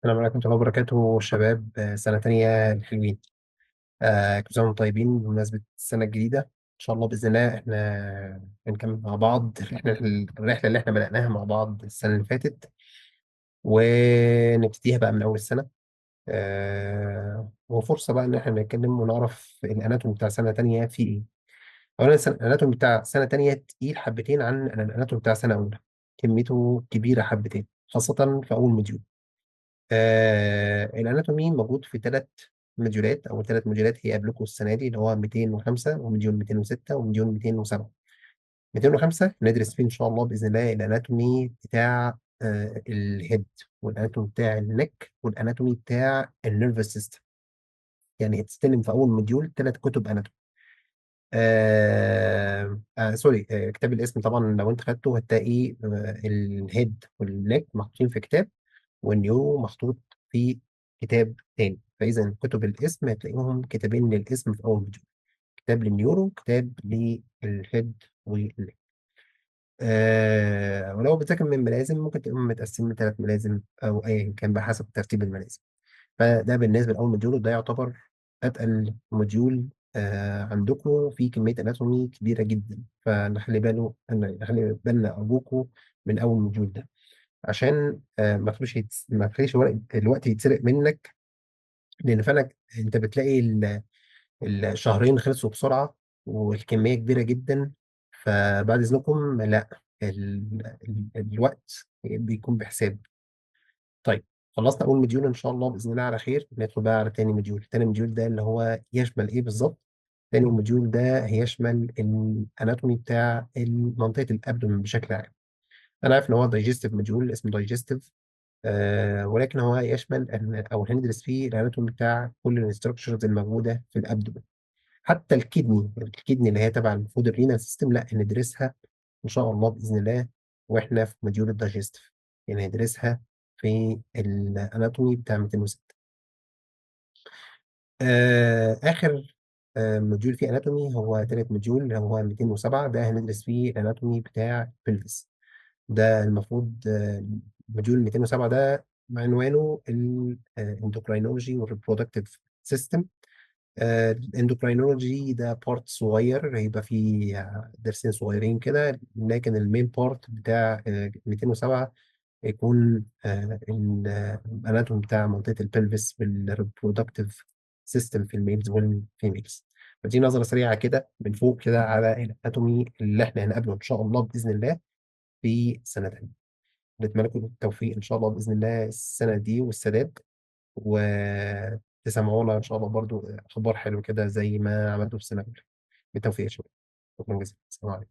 السلام عليكم ورحمة الله وبركاته شباب، سنة تانية الحلوين. كل سنة وانتم طيبين بمناسبة السنة الجديدة. إن شاء الله بإذن الله إحنا هنكمل مع بعض الرحلة اللي إحنا بدأناها مع بعض السنة اللي فاتت، ونبتديها بقى من أول السنة. وفرصة بقى إن إحنا نتكلم ونعرف ال anatomy بتاع سنة تانية فيه إيه. أولا ال anatomy بتاع سنة تانية تقيل حبتين عن ال anatomy بتاع سنة أولى، كميته كبيرة حبتين خاصة في أول module. ال anatomy موجود في 3 موديولات، او 3 موديولات هي قبلكم السنة دي، اللي هو 205 و module 206 و module 207. 205 ندرس فيه ان شاء الله باذن الله ال anatomy بتاع الهيد، والاناتومي بتاع النك، والاناتومي بتاع النيرفس سيستم. يعني هتستلم في اول module 3 كتب anatomy. Sorry، كتاب القسم طبعا لو انت خدته هتلاقي ال head وال neck محطوطين في كتاب، وال neuro محطوط في كتاب تاني. فإذا كتب القسم هتلاقيهم كتابين للقسم في أول module، كتاب لل neuro، كتاب لل head وال neck. ولو بتذاكر من ملازم ممكن تبقى متقسم لثلاث ملازم أو أيا كان بقى حسب ترتيب الملازم. فده بالنسبة لأول module، وده يعتبر أتقل module عندكم في كمية anatomy كبيرة جدا، فنخلي باله، نخلي بالنا أرجوكم من أول module ده، عشان ما تخليش الوقت يتسرق منك، لأن فعلا أنت بتلاقي الشهرين خلصوا بسرعة والكمية كبيرة جدا. فبعد إذنكم لا، الوقت بيكون بحساب. خلصنا أول module إن شاء الله بإذن الله على خير. ندخل بقى على تاني module. تاني module ده اللي هو يشمل إيه بالظبط؟ تاني module ده هيشمل ال anatomy بتاع منطقة ال abdomen بشكل عام. أنا عارف إن هو digestive module، اسمه digestive، ولكن هو يشمل أو هندرس فيه ال anatomy بتاع كل ال structures الموجودة في ال abdomen، حتى الكدني اللي هي تبع المفروض ال renal system، لا هندرسها إن شاء الله بإذن الله وإحنا في module ال digestive، يعني هندرسها في ال anatomy بتاع 206. آخر module فيه anatomy هو تالت module اللي هو 207، ده هندرس فيه ال anatomy بتاع pelvis. ده المفروض module 207 ده عنوانه ال endocrinology وال reproductive system. ال endocrinology ده part صغير، هيبقى فيه درسين صغيرين كده، لكن ال main part بتاع 207 يكون ال anatomy بتاع منطقة ال pelvis وال reproductive system في ال males وال females. فدي نظره سريعة كده من فوق كده على ال anatomy اللي احنا هنقابله ان شاء الله باذن الله في سنة تانية. نتمنى لكم التوفيق ان شاء الله باذن الله السنة دي والسداد، وتسمعونا ان شاء الله برضو اخبار حلوة كده زي ما عملتوا في السنة الاولى. بالتوفيق يا شباب، شكرا جزيلا، السلام عليكم.